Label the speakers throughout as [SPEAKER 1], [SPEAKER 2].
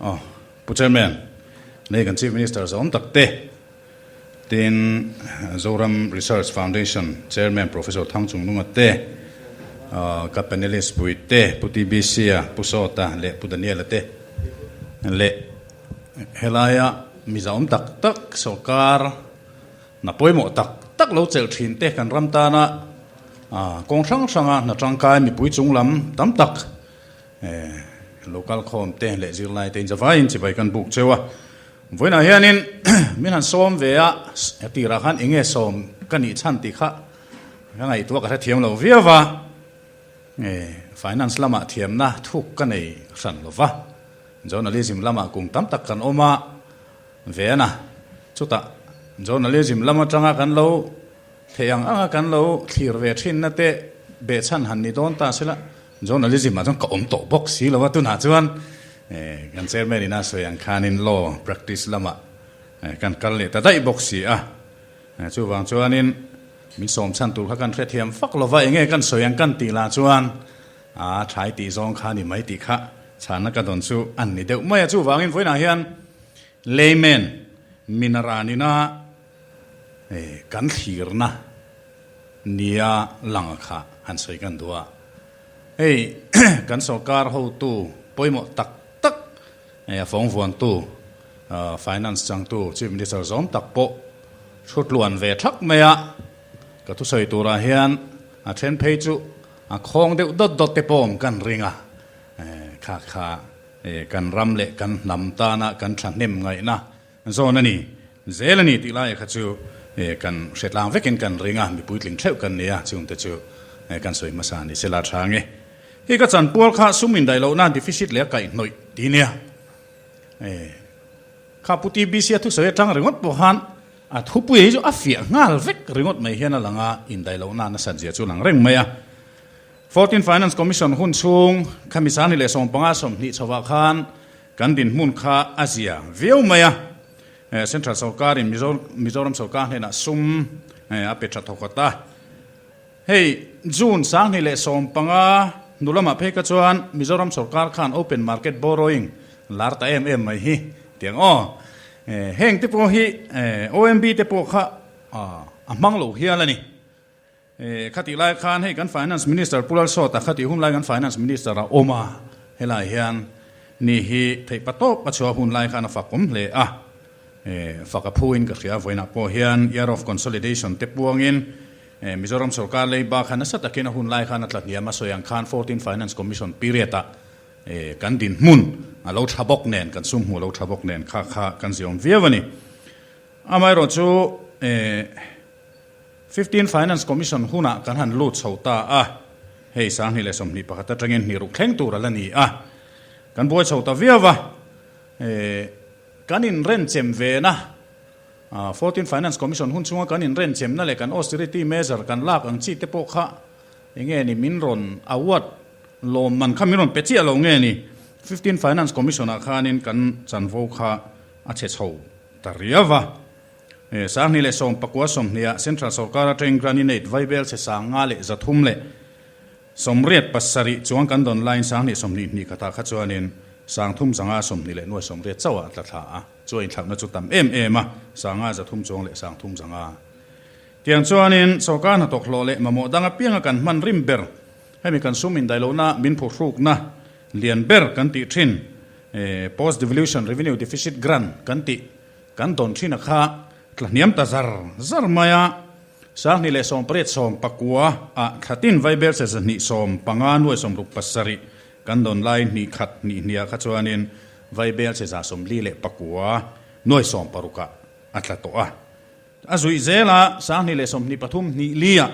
[SPEAKER 1] Aw, Pu Chairman, lei kan Chief Minister zawm tak te, tin Zoram Research Foundation Chairman Professor Thangchungnunga te, ka panelist pui te, Pu TBC-a, Pu Sawta leh Pu Daniel-a te leh helaia mi zahawm tak tak sawrkar hna pawimawh tak tak lo chelh thin te kan ram tana kawng hrang hranga hna tangkai mipui chunglam tam tak Local khawm te leh zirlai te inzavaiin chibai kan buk cheu a, vawiinah hianin min han sawm ve a, he tirah khan eng nge sawm ka nih chhan tih kha ka ngaihtuah ka hrethiam lo viau va, finance lamah thiamna thuk ka nei hran lo va, journalism lamah kum tam tak kan awm a ve a na, chutah journalism lam atanga kan lo theih ang anga kan lo thlir ve thinna te behchhan han ni dawn ta sela. Journalism ah chuan ka awm tawh bawk si lo a, tunah chuan kan chairman in a sawi ang khanin law practice lamah kan kal leh ta daih bawk si a, chuvang chuanin min sawm chhan tur kha kan hrethiam fak lo va, enge kan sawi ang kan tih lah chuan a thlai tih zawng kha a ni mai tih kha chhanna ka dawn chu an ni deuh mai a, chuvangin vawiinah hian layman minaranina kan thlirna Nia lang kha han sawi kan duh a, hei kan sorkar hotu pawimawh tak tak a fawng vuantu finance changtu chief minister zawm tak pawh thu tluan ve thak mai a, ka thusawi turah hian a then phei chu a khawng deuh dawt dawt te pawh awm kan ring a, kha kha kan ram leh kan hnam tana kan thahnem ngaihna Zawn a ni, zel a ni tih laia kha chu kan hre tlang vekin kan ring a, mipui tling theuh kan ni a, chungte chu kan sawi hmasa ni sela tha nge. Hei ka chanpual kha sum indaih lohna deficit leh a kaihhnawih ti nia. Kha Pu TBC a thusawi atang ringawt pawh khan a thupui hi chu a fiah nghal vek ringawt mai hian a lang a, indaih lohna nasat zia chu lang reng mai a. Fourteen Finance Commission hun chhung khami sangni leh 15 20 chhovah khan Kan dinhmun kha a zia viau mai a, Central sorkarin Mizoram sorkar hnenah sum a pe tha thawkhat a. Hei June 2015 hnu lamah phei kha chuan Mizoram sorkar khan open market borrowing lar ta em em mai hi tiang aw. Heng te pawh hi OMB te pawh kha a hmang lo hial a ni. Khatih lai khan hei kan Finance Minister Pu Lalsawta khatih hun lai kan Finance Minister a awm a, helai hian ni hi theih pa tawp a chhuah hun lai khan a fak awm hle a, fak a phu in ka hria vawiinah pawh hian Year of Consolidation te puangin Mizoram sorkar leiba khan nasa takin a hun lai khan a tla hniam a sawi ang khan Fourteen Finance Commission period ah kan dinhmun a lo tha bawk nen kan sum hmuh a lo tha bawk nen kha kha kan ziawm viau a ni. Amaherawhchu 15 Finance Commission hunah kan han lut chho ta a, hei 2021 atangin hnih ruk thleng tur a la ni a, kan buai chho ta viau a, kan inrenchem vena 14 Finance Commission hun chhunga kan inrenchemna leh kan austerity measure kan lak ang chi te pawh kha enge ni min rawn award lawmman kha min rawn pe chiah lo nge ni 15 Finance Commission ah khanin kan chanvo kha a chhe chho ta riau a. 2019 ah Central Sorkar atangin Graninate Vaibel chhe 5387 chuang kan dawn laiin 2022 ah kha chuanin 3520 chauh ah a tla thla a, chu a inthlakna chu tam em em a, 5300 chuang leh 3500. Tiang chuanin sorkar hnathawk hlawh leh mamawh dang apianga kan hman rim ber, hemi kan sum indaihlohna min phuhrukna lian ber kan tih thin Post Devolution Revenue Deficit Grant kan tih Kan dawn thin a kha tla hniam ta zar zar mai a, 2089 ah thlatin vaibel se 215 67 kan dawn lai hnih khat hnih hniah kha chuanin vaibel se 49 60 ah a tla tawh a. A zuih zel a, 2023 hnih li ah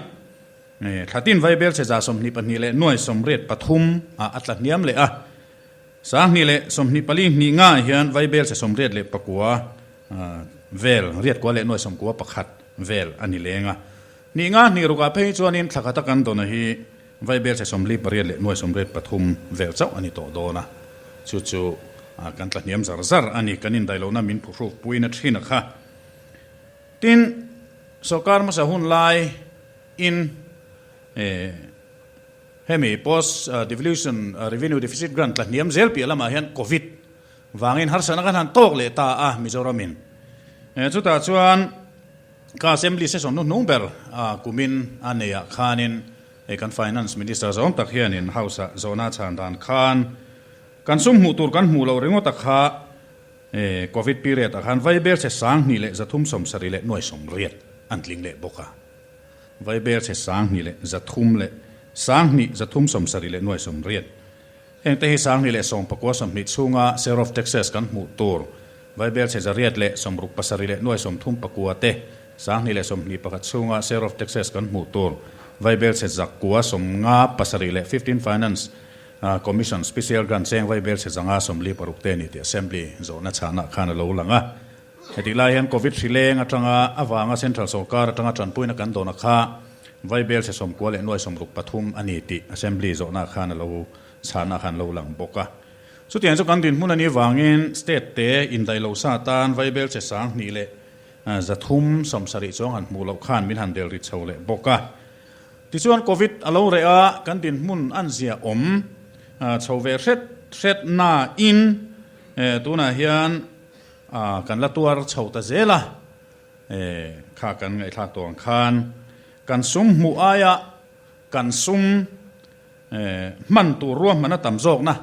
[SPEAKER 1] thlatin vaibel se 22 leh 83 ah a tla hniam leh a. 2024 hnih ngah hian Vaibel che 89 vel, riat kua leh nuai 91 vel a ni leng a. Hnih nga hnih rukah phei chuanin thla khata kan dawna hi Vaibel che 48 leh nuai 83 vel chauh a ni tawh dawn a. Chu chu kan tla hniam zar zar a ni, kan indaihlohna min phuhruk puina thin a kha. Tin, sawrkar hmasa hun lai in Hemi post devolution revenue deficit grant tla hniam zel piah lamah hian Covid vangin harsatna kan han tawk leh ta a Mizoramin. Chutah chuan ka Assembly session hnuhnung ber kumin a neiah khanin hei kan Finance Minister zawng tak hianin House-ah zawhna a chhan dan khan kan sum hmuh tur kan hmuh loh ringawt a kha Covid period ah khan Vaibelchhe 2380 an tling leh bawk a. Vaibelchhe 2380. Heng te hi 2019 chhunga Share of Taxes kan hmuh tur Vaibelchhe 167.39 te, 2021 chhunga Share of Taxes kan hmuh tur Vaibelchhe 957 leh 15 Finance Commission Special Grant cheng Vaibelchhe 546 te a ni tih Assembly zawhna chhanah khan a lo lang a. Hetih lai hian Covid hri leng atanga avanga Central Sorkar atanga tanpuina kan dawna kha Vaibelchhe 96.63 a ni tih Assembly zawhna khan a lo chhanah khan lo lang bawk a. Chutiang chu kan dinhmun a nih vangin State te indaih lo sa tan Vaibelchhe 2370 chuang han hmuh loh khan min han del ri chho leh bawk a. Tichuan Covid a lo reh a, kan dinhmun an zia awm chho ve hret hret nain tunah hian kan la tuar chho ta zel a, kha kan ngaihthlak tawh ang khan kan sum hmuh aia kan sum hman tur ruahman a tam zawkna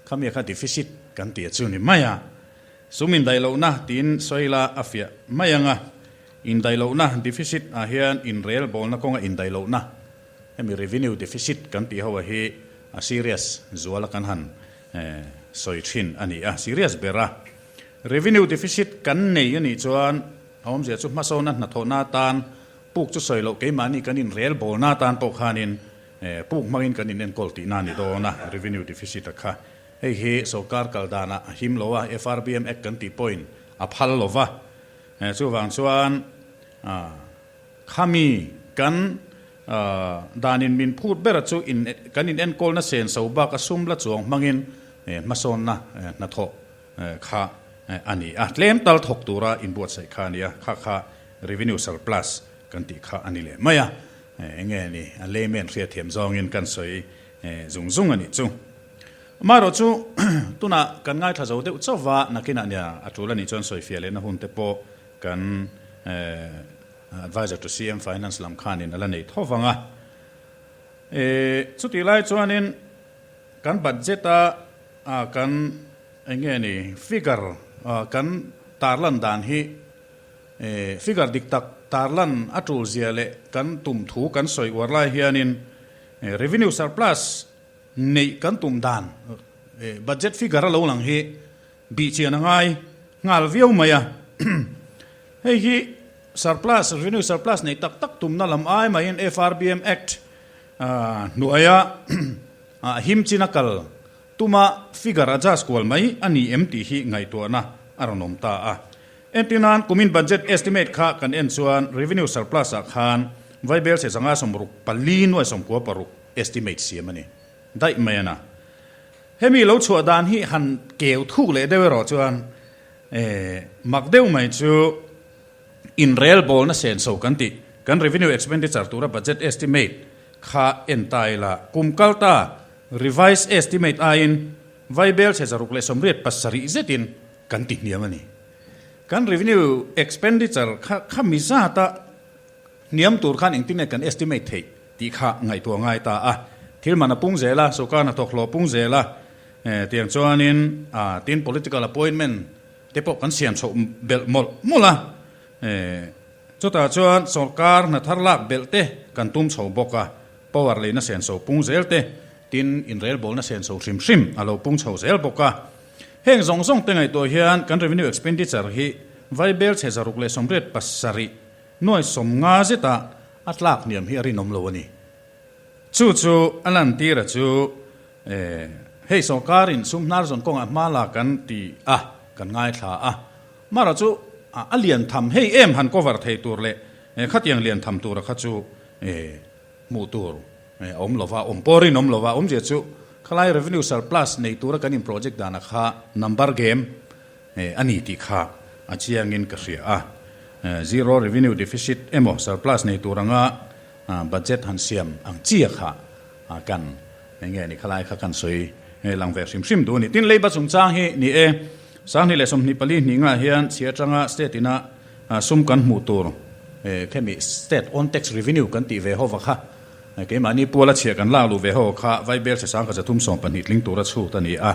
[SPEAKER 1] khami kha deficit kan tih a chu ni mai a, sum indaih lohna tiin sawi la a fiah mai ang a. Indaihlohna, deficit, ah hian inrelbawlna kawnga indaihlohna, hemi revenue deficit kan tih ho hi a serious zuala kan han sawi thin a ni a, serious ber a. Revenue deficit kan nei a nih chuan a awmzia chu hmasawna hnathawhna atan puk chu sawi loh keimahni kan inrelbawlna atan pawh khanin puk hmangin kan inenkawl tihna a ni dawn a, revenue deficit a kha. Hei hi sorkar kal danah a him lo a, FRBM Act kan tih pawhin a phal lo va. Chuvang chuan khami kan danin min phut bera chu kan inenkawlna senso bak a sum la chuang hmangin hmasawnna hnathawh kha a ni a. Tlem tal thawk tura inbuatsaih kha a ni a, kha kha revenue surplus kan tih kha a ni leh mai a. Enge ni a layman hriatthiam zawngin kan sawi zung zung a nih chu. Amaherawh chu tunah kan ngaithla zo deuh chauh va, nakinah nia a tul a nih chuan sawifiah lehna hun te pawh kan Adviser to CM Finance lam khanin a la nei tho vang a. Chutih lai chuanin kan budget a kan eng nge ni figure kan tarlan dan hi figure dik tak tarlan a tul zia leh kan tum thu kan sawi uar lai hianin revenue surplus Neih kan tum dan budget figure a lo lang hi bih chian a ngai nghal viau mai a. Hei hi surplus, revenue surplus neih tak tak tumna lam ai maiin FRBM Act hnuaia him chin a kal tuma figure adjust kual mai a ni em tih hi ngaihtuahna a rawn awm ta a. Entirnan kumin budget estimate kha kan en chuan revenue surplus ah khan Vaibel 564 96 Estimate siam a ni daih mai a na. Hemi lo chhuah dan hi han keu thuk leh deuh erawh chuan mak deuh mai chu inrelbawlna senso kan tih kan revenue expenditure tura budget estimate kha en ta ila kum kal ta revised estimate aiin Vaibel 687 zetin kan ti hniam a ni. Kan revenue expenditure kha khami zata Hniam tur khan engtin nge kan estimate theih tih kha ngaihtuah ngai ta a. Thil man a pung zel a, sawrkar hnathawk hlawh pung zel a, tiang chuanin tin political appointment te pawh kan siam chhoh belh mawlh mawlh a. Chutah chuan sawrkar hna thar lak belh te kan tum chho bawk a, power leina senso pung zel te, tin inrelbawlna senso hrim hrim a lo pung chho zel bawk a. Heng zawng zawng te ngaihtuah hian kan revenue expenditure hi Vaibel 687 Nuai 50 zeta a tlak hniam hi a rinawm lo a ni. Chu chu a lantira chu hei sawrkarin sum hnar zawn kawngah hma la kan ti a, kan ngaithla a. Mara chu a lian tham hei em han cover thei tur leh khatiang lian tham tura kha chu hmuh tur a awm lo va, awm pawh rinawm lo va. Awmzia chu khalai revenue surplus nei tura kan in project danah kha number game a ni tih kha a chiangin ka hria a. Zero revenue deficit emaw surplus nei tur anga budget han siam ang chia kha kan eng nge ni khalai kha kan sawi lang ve hrim hrim duh a ni. Tin, leiba chungchang hi ni e. 2024 hnih ngah hian chhia atanga state ina sum kan hmuh tur khemi state own tax revenue kan tih ve ho va kha keimahni puala chhia kan lak luh ve ho kha Vaibelchhe 1312 tling tura chhut a ni a.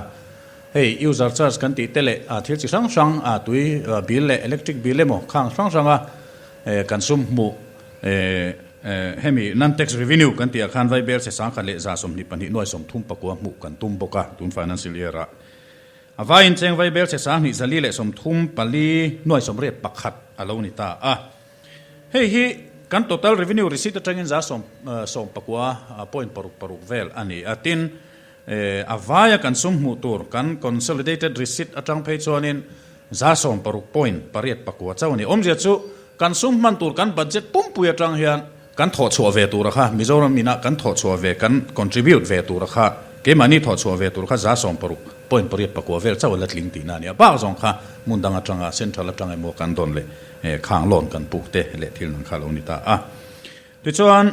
[SPEAKER 1] Hei user charge kan tih te leh thil chi hrang hrang tui bill leh electric bill emaw khang hrang hranga kan sum hmuh hemi non-tax revenue kan tih ah khan Vaibelchhe 1122 nuai 30 pakua hmuh kan tum bawk a tun financial year ah. A vaiin cheng Vaibelchhe 2434 nuai 81 a lo ni ta a. Hei hi kan total revenue receipt atangin za sawm sawm pakua point paruk paruk vel a ni a. Tin, a vaia kan sum hmuh tur kan consolidated receipt atang phei chuanin za sawm paruk point pariat pakua chauh a ni. Awmzia chu kan sum hman tur kan budget pumpui atang hian kan thawh chhuah ve tura kha Mizoram inah kan thawh chhuah ve kan contribute ve tura kha keimahni thawh chhuah ve tur kha za sawm paruk point pariat pakua vel chauh a la tling tihna a ni a. Bak zawng kha hmun dang atanga central atang emaw kan dawn leh Khang loan kan puk te leh thil nang kha lo ni ta a. Tichuan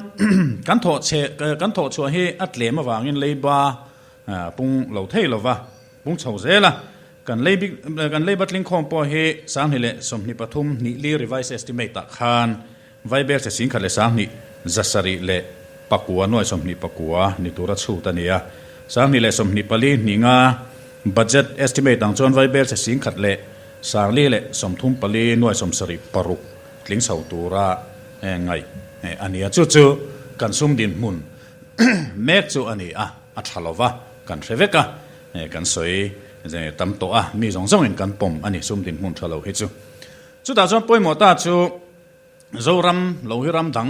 [SPEAKER 1] kan thawh chhe kan thawh chhuah hi a tlem avangin leiba pung lo thei lo va, pung chho zel a. Kan lei bik kan leiba tling khawm pawh hi 2023 hnih li revised estimate ah khan Vaibel che 10,000 leh 20 zasarih leh pakua nuai 20 pakua ni tura chhut a ni a. 2024 hnih nga budget estimate ang chuan Vaibel che 10,000 leh Sangli leh 34 nuai 76 paruk tling chho tura ngaih a ni a, chu chu kan sum dinhmun mek chu a ni a, a tha lo va, kan hre vek a, kan sawi tam tawh a, mi zawng zawngin kan pawm a ni sum dinhmun tha lo hi chu. Chutah chuan pawimawh ta chu Zoram lo hi ram dang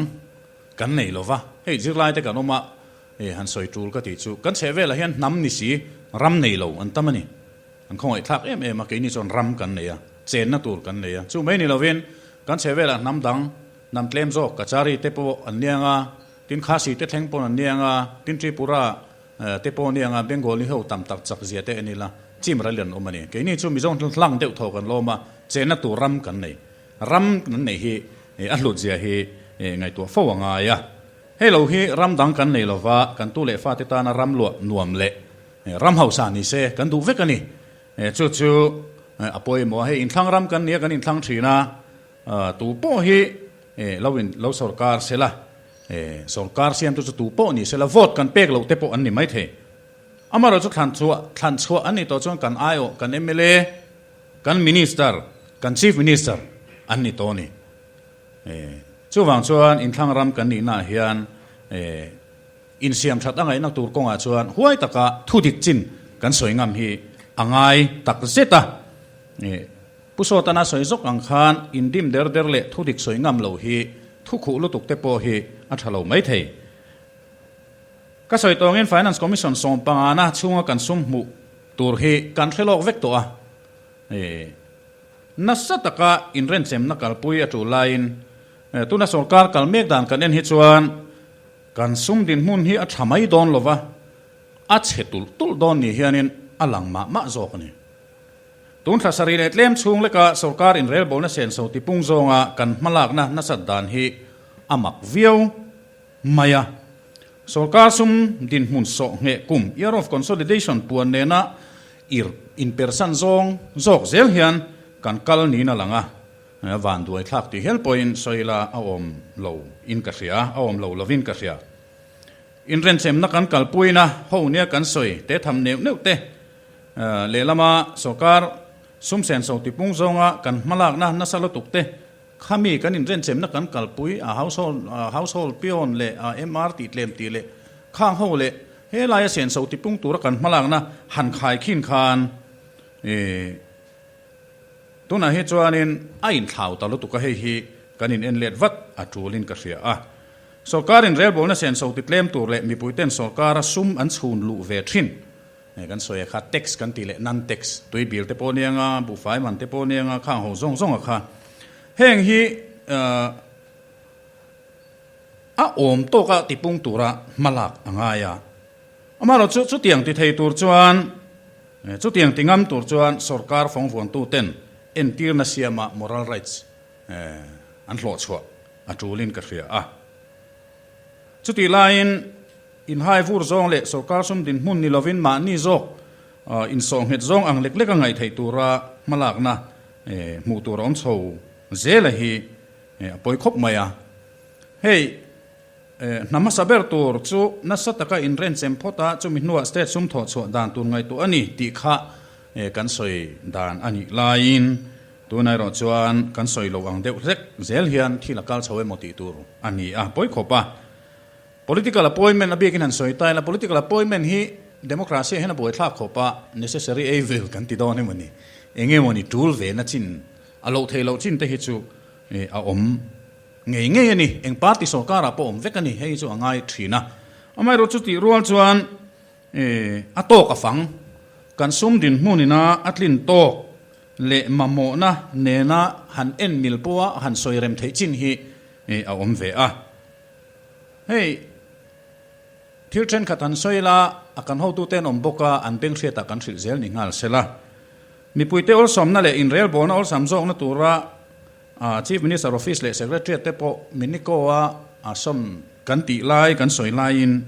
[SPEAKER 1] kan nei lo va, hei zirlai te kan awm a, han sawi tul ka tih chu kan chhehvelah hian hnam ni si ram nei lo an tam a ni. An khawngaihthlak em em a, keini chuan ram kan nei a, chenna tur kan nei a. Chu mai ni lovin kan chhehvelah hnam dang, hnam tlem zawk, Kachari te pawh an ni ang a, tin Khasi te thleng pawh an ni ang a, tin Tripura te pawh an ni ang a, Bengali ho tam tak chak zia te en ila, chim ral an awm a ni. Keini chu Mizo hlang deuh thaw kan lawm a, chenna tur ram kan nei. Ram kan neih hi a hlut zia hi ngaihtuah fo a ngai a. Hei lo hi ram dang kan nei lova, kan tu leh fate tana ram luah nuam leh Ram hausa ni se kan duh vek a ni. Chu chu a pawimawh a, hei inthlang ram kan nia kan inthlang thin a, tu pawh hi lo in lo sorkar se la, sorkar siamtu chu tu pawh ni se la vote kan pek loh te pawh an ni maithei. Amaherawhchu thlan chhuah thlan chhuah an nih tawh chuan kan aiawh kan mla, kan minister, kan chief minister an ni tawh a ni. Chuvang chuan inthlang ram kan nihnaah hian Insiam that a ngaihna tur kawngah chuan huai taka thu dik chin kan sawi ngam hi a ngai tak zet a. Pu Sawtana sawi zawk ang khan indim der der leh thu dik sawi ngam lo hi thu khuh lutuk te pawh hi a tha lo mai thei. Ka sawi tawngin Finance Commission sawmpangana chhunga kan sum hmuh tur hi kan hre lawk vek tawh a. Nasa taka inrenchemna kalpui a tul laiin tuna sorkar kal mek dan kan en hi chuan Kan sum dinhmun hi a tha mai dawn lo va, a chhe tulh tulh dawn ni hianin a lang mah mah zawk a ni. Tun thla sarih leh tlem chhung leka sorkar inrelbawlna senso tipung zawnga kan hmalakna nasat dan hi a mak viau mai a. Sorkar sum dinhmun sawh ngheh kum, year of consolidation, puan nena ir inpersan zawng zawk zel hian kan kal niin a lang a. Van duai thlak tih hial pawhin sawi la a awm lo in ka hria, a awm lo lovin ka hria. Inrenchemna kan kalpuina ho nia kan sawi te tham neuh neuh te lehlama sawrkar sum senso tipung zawnga kan hmalakna nasa lutuk te khami kan inrenchemna kan kalpui a household household peon leh a MR tih tlem tih leh khang ho leh helaia senso tipung tura kan hmalakna han khaikhin khan Tunah hi chuanin a inthlau ta lutuk a, hei hi kan in en let vat a tulin ka hria a. Sorkarin relbawlna senso ti tlem tur leh mipuiten sorkara sum an chhun luh ve thin kan sawi a kha, tax kan tih leh non-tax, tui bil te pawh nia nga, buhfai man te pawh nia nga, khang ho zawng zawng a kha. Heng hi a awm tawka tipung tura hmalak a ngai a. Amaherawhchu chutiang ti thei tur chuan Chutiang ti ngam tur chuan sorkar fawngvuantuten entirna siama moral rights an hlawhchhuah a tulin ka hria a. Chutih laiin inhai vur zawng leh sorkar sum dinhmun ni lovin mahni zawk insawhnghet zawng ang lek lek a ngaih theih tura hmalakna hmuh tur a awm chho zel a hi a pawi khawp mai a. Hei hna hmasa ber tur chu nasa taka inrenchem phawt a, chumi hnuah state sum thawh chhuah dan tur ngaihtuah a ni tih kha kan sawi dan a nih laiin tunah erawh chuan kan sawi lo ang deuh hlek zel hian thil a kal chho emaw tih tur a ni a, pawi khawp a. Political appointment a biakin han sawi ta ila, political appointment hi democracy ah hian a buaithlak khawp a, necessary evil kan ti dawn emaw ni, eng emaw ni tul ve na chin, a loh theih loh chin te hi chu a awm ngei ngei a ni, eng party sorkar ah pawh awm vek a ni, hei chu a ngai thin a. Amaherawh chu tih rual chuan a tawk a fang, kan sum dinhmun ina a tlin tawk leh mamawhna nena han en mil pawha han sawi rem theih chin hi a awm ve a. Hei, thil thenkhat han sawi la, a kan hotute an awm bawk a, an beng hriatah kan hrilh zel ni nghal se la. Mipuite awlsawmna leh inrelbawlna awlsam zawkna tura Chief Minister Office leh Secretariat te pawh Miniko-a a sawn kan tih lai, kan sawi laiin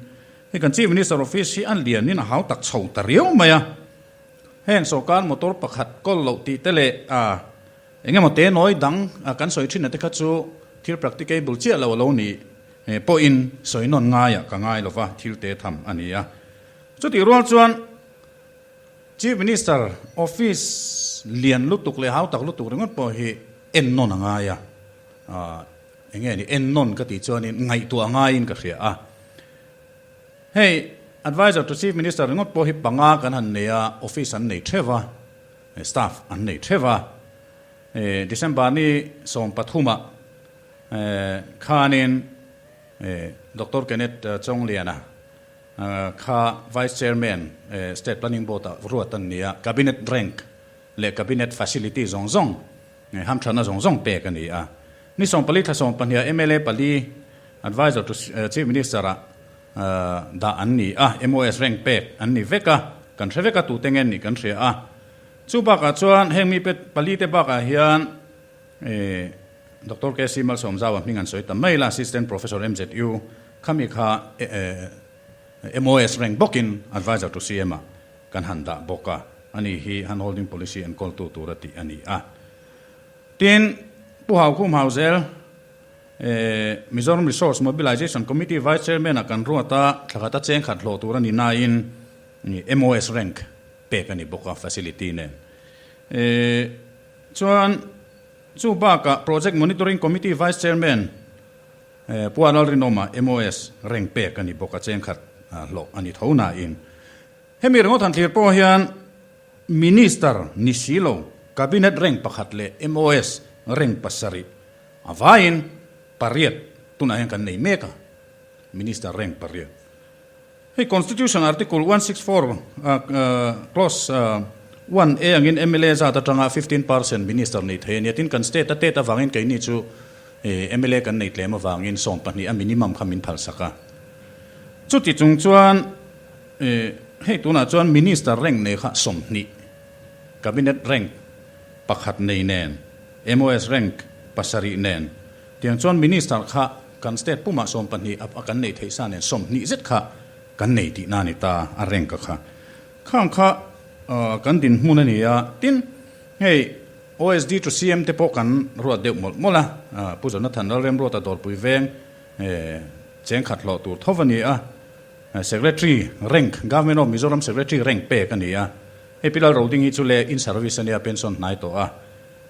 [SPEAKER 1] hei kan Chief Minister Office hi a lianin a hau tak chho ta riau mai a. Heng sawrkar motor pakhat kawl loh tih te leh Eng emaw te nawi dang kan sawi thin ate kha chu thil practicable chiah lo a lo nih pawhin sawi nawn ngaiah ka ngai lova thil te tham a ni a. Chutih rual chuan Chief Minister office lian lutuk leh hau tak lutuk ringawt pawh hi en nawn a ngai a, eng nge ni en nawn ka tih chuanin ngaihtuah ngaiin ka hria a. Hei Adviser to Chief Minister ringawt pawh hi panga kan han nei a, office an nei theuh a. Staff an nei theuh a, December ni 13 ah khanin Doctor Kenneth Chawngliana kha Vice Chairman State Planning Board ah ruat an ni a, Cabinet rank leh Cabinet facility zawng zawng hamthatna zawng zawng pek a ni a. Ni 14 thla 12 ah mla pali Advisor to Chief Minister ah dah an ni a, MOS rank pek an ni vek a, kan hre vek a, tute nge nih kan hria a. Chu bakah chuan heng mi pali te bakah hian Doctor KC Malsawmzaua hming an sawi ta mai la, Assistant Professor MZU khami kha MOS rank bawkin Advisor to CM ah kan han dah bawk a, ani hi hand holding policy enkawltu tura tih a ni a. Tin, Pu Haukhum Hauzel, Mizoram Resource Mobilisation Committee Vice Chairman ah kan ruat a, thla khat a cheng khat hlawh tur a ni nain MOS rank pek a ni bawk a facility nen. Chuan chu bakah Project Monitoring Committee Vice Chairman Pu Anal Rinawma MOS rank pek a ni bawk a, cheng khat hlawh a ni tho nain. Hemi ringawt han thlir pawh hian Minister ni si lo Cabinet rank pakhat leh MOS rank pasarih A vaiin pariat tunah hian kan nei mek a, Minister rank pariat. Hei Constitution Article 164 clause 1 A angin mla zat atanga 15 percent Minister nei thei a nia. Tin kan state a tet avangin keini chu mla kan nei tlem avangin 12 a minimum kha min phalsak a. Chuti chung chuan hei tunah chuan Minister rank nei kha 20 Cabinet rank pakhat nei nen MOS rank pasarih nen tiang chuan Minister kha kan state pumah 12 a kan neih theih sa nen 20 zet kha kan nei tihna a ni ta a rank a kha. Khang kha kan dinhmun a ni a, tin hei OSD to CM te pawh kan ruat deuh mawlh mawlh a, Pu Jonathan Lalremruata Dawrpui Veng cheng khat hlawh tur tho a ni a, Secretary rank Government of Mizoram Secretary rank pek a ni a, hei Pi Lalroding hi chu le in service a nia pension hnai tawh a,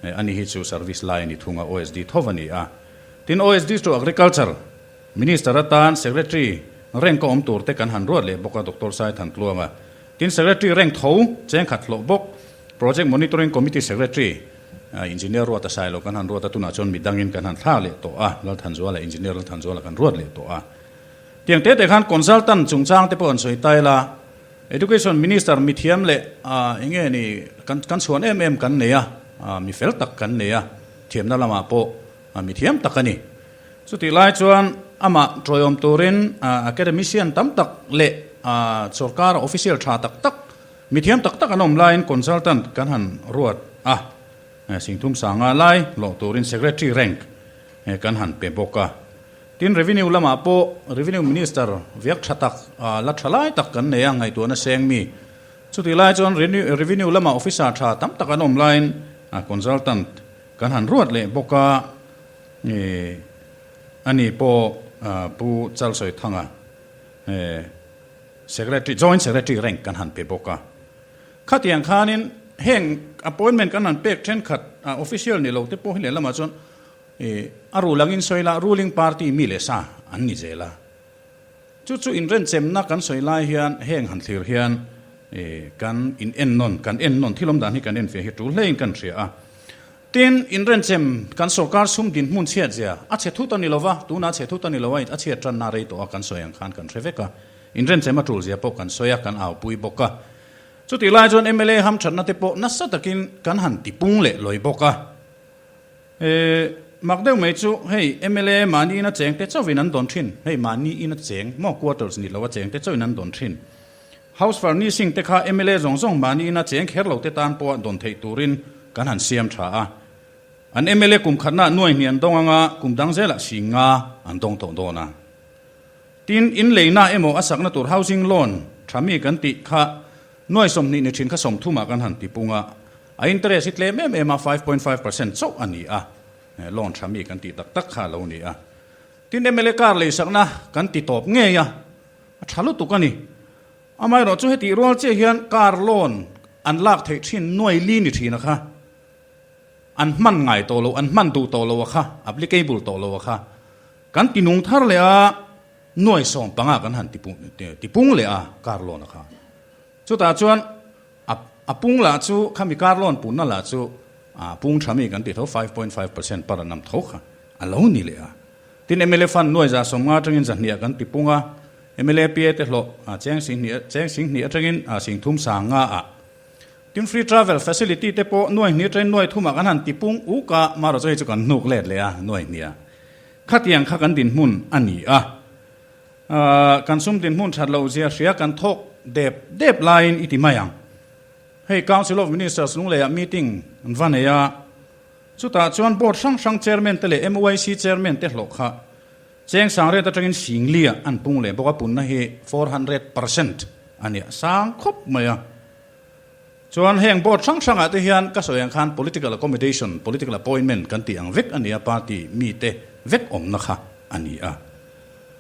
[SPEAKER 1] Ani hi chu service lai a ni thung a, OSD tho a ni a. Tin, OSD chu Agriculture Minister atan Secretary rank a awm tur te kan han ruat leh bawk a, Doctor Saithan Tluanga. Tin, Secretary rank tho cheng khat hlawh bawk, Project Monitoring Committee Secretary, Engineer Ruata Sailo kan han ruat a, tunah chuan midangin kan han thla leh tawh a, Lalthanzuala, Engineer Lalthanzuala kan ruat leh tawh a. Tiang te te khan consultant chungchang te pawh an sawi ta ila, Education Minister mithiam leh eng nge ni kan kan chhuan em em kan nei a, mi fel tak kan nei a, thiamna lamah pawh mithiam tak a ni. Chutih lai chuan amah tawiawm turin academician tam tak leh sorkar official tha tak tak, mithiam tak tak an awm laiin consultant kan han ruat a, Singthum Sanga lai hlawh turin secretary rank kan han pe bawk a. Tin, Revenue lamah pawh Revenue Minister viak tha tak, la tha lai tak kan nei a, ngaihtuahna seng mi. Chutih lai chuan Revenue lama officer tha tam tak an awm laiin consultant kan han ruat leh bawk a, ani pawh Pu Chalsawithanga Secretary, Joint Secretary rank kan han pe bawk a. Khatiang khanin heng appointment kan han pek thenkhat official ni lo te pawh hi lehlamah chuan a rul angin sawi la ruling party mi leh sa an ni zel a. Chu chu inrenchemna kan sawi lai hian heng han thlir hian kan in ennawn, kan ennawn thil awm dan hi kan enfiah hi tul hlein kan hria a. Tin, inrenchem kan sorkar sum dinhmun chhiat zia a chhe thut a ni lova, tunah a chhe thut a ni lo a, a chhiat tanna rei tawh a kan sawi ang khan kan hre vek a. Inrenchem a tul zia pawh kan sawi a, kan aupui bawk a. Chutih lai chuan mla hamthatna te pawh nasa takin kan han tipung leh lawi bawk a. E, mak deuh mai chu hei mla mahni ina cheng te chauhin an dawn thin, hei mahni ina cheng maw quarters ni lo a cheng te chauhin an dawn thin. House furnishing te kha mla zawng zawng mahni ina cheng kher lo te tan pawha dawn theih turin kan han siam tha a. An mla kum khatna nuai hnih an dawng anga kum dang zelah sing nga an dawng tawh dawn a. Tin, in leina emaw a sakna tur housing loan tha mi kan tih kha nuai 20 ni thin kha 30 ah kan han ti pung a, a interest hi tlem em em a, 5.5% chauh a ni a, loan tha mi kan tih tak tak kha a lo ni a. Tin, mla car lei sakna kan ti tawp ngei a, a tha lutuk a ni. Amaherawh chu hetih rual chiah hian car loan an lak theih thin nuai li ni thin a kha. An hman ngai tawh lo, an hman duh tawh lo a kha, applicable tawh lo a kha. Kan ti nung thar leh a, nuai 15 kan han ti pung leh a car loan a kha. Chutah chuan a a pung lah chu khami car loan punna lah chu a pung tha mi kan ti tho 5.5% per annum tho kha a lo ni leh a. Tin mla fund nuai 150 atangin 200 ah kan ti pung a, mla PA te hlawh cheng 20 cheng 20 atangin 30 sanga ah. Tin free travel facility te pawh nuai hnih atangin nuai thumah kan han ti pung uk a, marawh chu hei chu kan hnuk let leh a nuai hnih ah. Khatiang kha kan dinhmun a ni a. Kan sum dinhmun that loh zia hria kan thawk dep dep laiin i ti mai ang. Hei Council of Ministers lungleiah meeting an va nei a, chutah chuan board hrang hrang chairman te leh MYC chairman te hlawh kha cheng sangriat atangin singlia an pung leh bawk a, punna hi 400% a nia sang khawp mai a. Chuan heng board hrang hrangah te hian ka sawi ang khan political accommodation, political appointment kan tih ang vek a ni a, party mite vek awmna kha a ni a.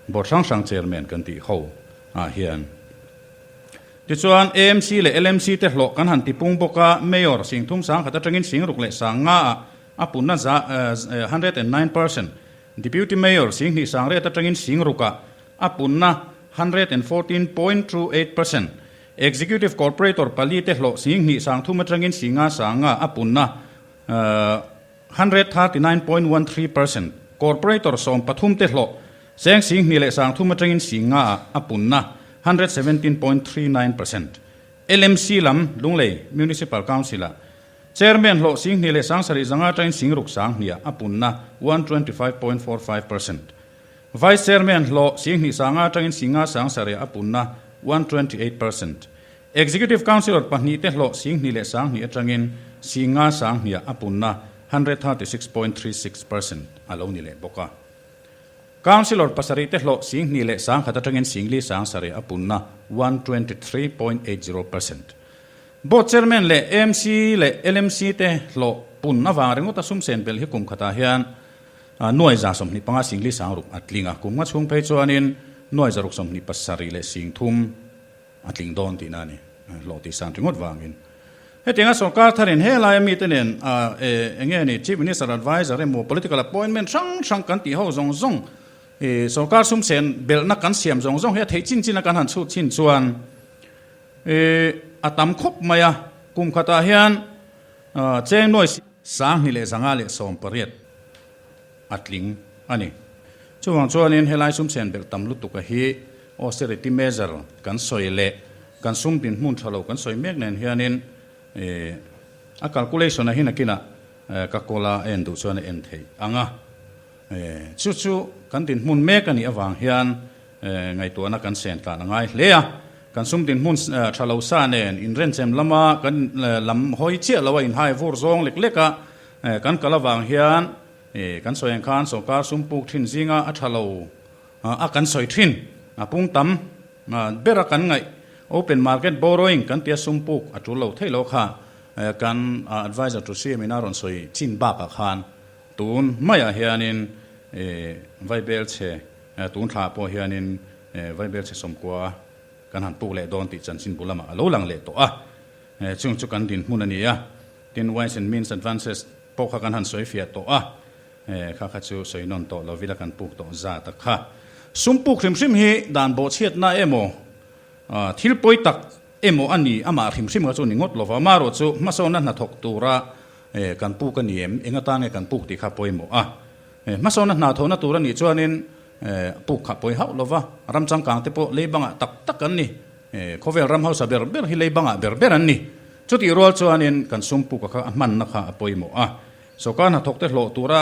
[SPEAKER 1] Board hrang hrang chairman kan tih ho ah hian. Tichuan AMC leh LMC te hlawh kan han tipung bawk a, Mayor 30 100 atangin 60 105 ah a punna za 109%, Deputy Mayor 2 800 atangin 60 ah a punna 114.28%, Executive Corporator pali te hlawh 2 30 atangin 5 sanga a punna 139.13%, Corporator 13 te hlawh cheng 2 leh 30 atangin 5 ah a punna 117.39%. LMC lam Lunglei Municipal Council-ah Chairman hlawh 2 leh 7 zanga atangin 6 sang hnih ah a punna 125.45%. Vice Chairman hlawh 2 sanga atangin 5 sang sarih a punna 128%. Executive Councillor pahnih te hlawh 2 leh 2 atangin 5 sang hnih a punna 136.36% a lo ni leh bawk a. Councillor pasarih te hlawh 2 leh 100 atangin 4 sang sarih a punna 123.80%. Board Chairman leh AMC leh LMC te hlawh pun avang ringawt a sum sen belh hi kum khatah hian Nuai 25 singli 60 a tling a, kum nga chhung phei chuanin nuai 127 leh 30 a tling dawn tihna a ni, hlawh tih san ringawt vangin. Hetianga sorkar tharin helaia mite nen eng nge ni Chief Minister Adviser emaw political appointment hrang hrang kan tih ho zawng zawng sorkar sum sen belhna kan siam zawng zawng hi a theih chin chin a kan han chhut chin chuan a tam khawp mai a, kum khatah hian cheng nuai 2 leh 5 leh 18 a tling a ni. Chuvang chuanin helai sum sen belh tam lutuk a hi austerity measure kan sawi leh kan sum dinhmun tha lo kan sawi mek nen hianin a calculation a hi nakinah ka kawl a en duh chuan a en theih ang a. Chu chu kan dinhmun mek a nih avang hian ngaihtuahna kan sen tlan a ngai hle a. Kan sum dinhmun tha lo sa nen inrenchem lama kan lam hawi chiah lo a inhai vur zawng lek lek a kan kal avang hian kan sawi ang khan sorkar sum puk thin zinga a tha lo a kan sawi thin a pung tam ber a kan ngaih. Open market borrowing kan tia sum puk a tul lo thei lo kha kan adviser to CM in a rawn sawi chin bakah khan tun maiah hianin vaibel chhe tun thla pawh hianin vaibel chhe sawmkua kan han puk leh dawn tih chanchin bu lamah a lo lang leh tawh a. Chung chu kan dinhmun a ni a, tin Ways and Means Advances pawh kha kan han sawi fiah tawh a, kha kha chu sawi nawn tawh lo vila kan puk tawh zat a kha. Sum puk hrim hrim hi dan bawhchhiatna emaw, thil pawi tak emaw a ni, amah hrim hrim kha chu ni ngawt lova, amaherawhchu hmasawnna hnathawk tura kan puk a ni em, eng atan nge kan puk tih kha pawimawh a. Hmasawnna hna thawhna tur a nih chuanin puk kha pawi hauh lova, ram changkang te pawh lei bangah tak tak an ni. Khawvel ram hausa ber ber hi lei bangah ber ber an ni. Chutih rual chuanin kan sum puka kha a hmanna kha a pawimawh a. Sawrkar hnathawk te hlawh tura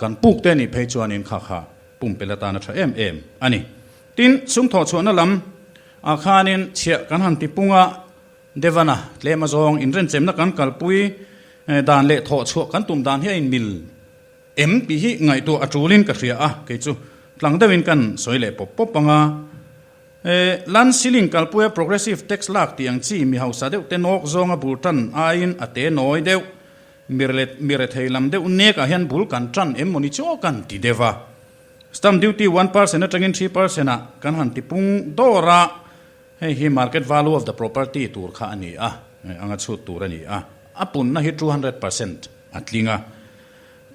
[SPEAKER 1] kan puk te nih phei chuanin kha kha pumpelh atan a tha em em a ni. Tin, sum thawhchhuahna lam ah khanin chhiah kan han ti pung a, Devana tlem azawng inrenchemna kan kalpui dan leh thawhchhuah kan tum dan hi a inmil em tih hi ngaihtuah a tulin ka hria a, kei chu tlang deuhin kan sawi leh pawp pawp ang a. Land ceiling kalpuia progressive tax lak tih ang chi mi hausa deuh te nawk zawnga bul tan aiin a te nawi deuh, mi rethei lam deuh nek ah hian bul kan tan em mawni chu kan ti deuh a. Stamp duty 1% atangin 3% ah kan han ti pung dawr a, hei hi market value of the property tur kha a ni a, anga chhut tur a ni a, a punna hi 200% a tling a.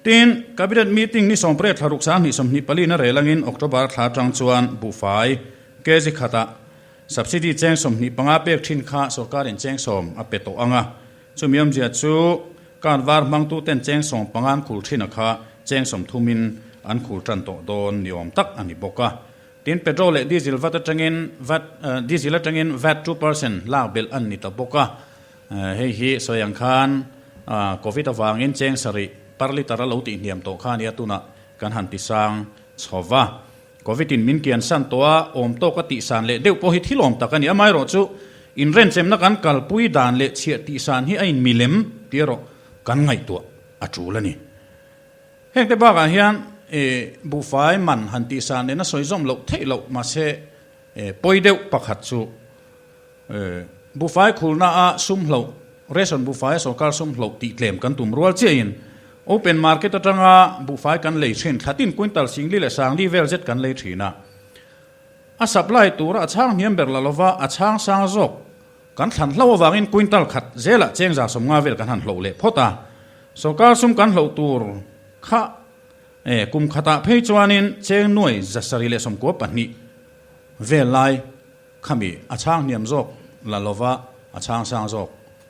[SPEAKER 1] Tin, Cabinet meeting ni sawmpre thla ruk 20 24 na rel angin October thla atang chuan buhfai kg khatah subsidy cheng 25 pek thin kha sorkarin cheng sawm a pe tawh ang a. Chumi awmzia chu card var hmangtuten cheng 15 an khul thin a kha cheng 30 in an khul tan tawh dawn ni awm tak a ni bawk a. Tin, petrol leh diesel vat atangin vat diesel atangin vat 2% lak belh an ni ta bawk a. Hei hi sawi ang khan Covid avangin cheng sarih per litre a lo tihhniam tawh kha nia tunah kan han tisang chho va. Covid in min kian san tawh a, awm tawk a tihsan leh deuh pawh hi thil awm tak a ni. Amaherawh chu inrenchemna kan kalpui dan leh chhiah tihsan hi a inmilem tih erawh kan ngaihtuah a tul a ni. Hengte bakah hian buhfai man han tihsan nena sawi zawm loh theih loh mahse pawi deuh pakhat chu Buhfai khulna a sum hloh, ration buhfai a sorkar sum hloh tih tlem kan tum rual chiahin open market atanga buhfai kan lei thin thlatin quintal singli leh sangli vel zet kan lei thin a. A supply tura a chhang hniam ber la lova a chhang sang zawk kan thlan hlo avangin quintal khat zelah chengza 50 vel kan han hloh leh phawt a. Sorkar sum kan hloh tur kha kum khatah phei chuanin cheng nuai 792 vel lai Khami a chhang hniam zawk la lova a chhang sang zawk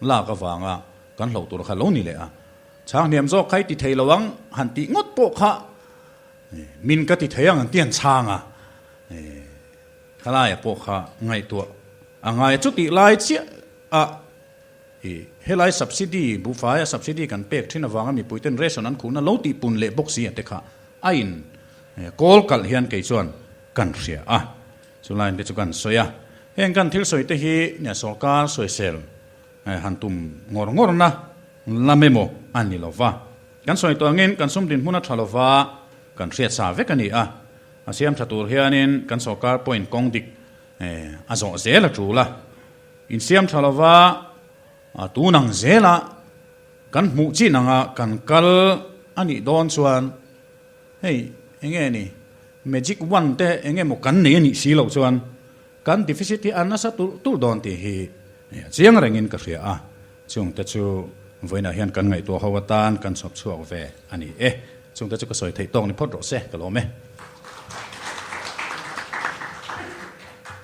[SPEAKER 1] lak avanga kan hloh tur kha lo ni leh a. Chhang hniam zawk kha i ti thei lo ang han tih ngawt pawh kha min ka ti thei ang an ti an chhang a. Khalaia pawh kha ngaihtuah a ngai a. Chutih lai chiah a helai subsidy buhfaia subsidy kan pek thin avanga mipuiten ration an khuhna lo tih pun leh bawk si a te kha a in kawl kalh hian kei chuan kan hria a. Chu line te chu kan sawi a, heng kan thil sawi te hi nia sawrkar sawisel han tum ngawr ngawr na lam emaw a ni lo va. Kan sawi tawh angin kan sum dinhmun a tha lo va, kan hriat sa vek a ni a. A siam tha tur hianin kan sawrkar pawhin kawng dik a zawh zel a tul a. Insiam tha lo va, tun ang zela kan hmuh chin anga kan kal a nih dawn chuan, Hei enge ni magic wand te enge maw kan nei a nih si loh chuan kan deficit hi a nasa tulh tulh dawn tih hi a chiang rengin ka hria a, chungte chu vawiinah hian kan ngaihtuah ho atan kan chhawp chhuak ve a ni e. Chungte chu ka sawi theih tawk ni phawt rawh se, ka lawm e.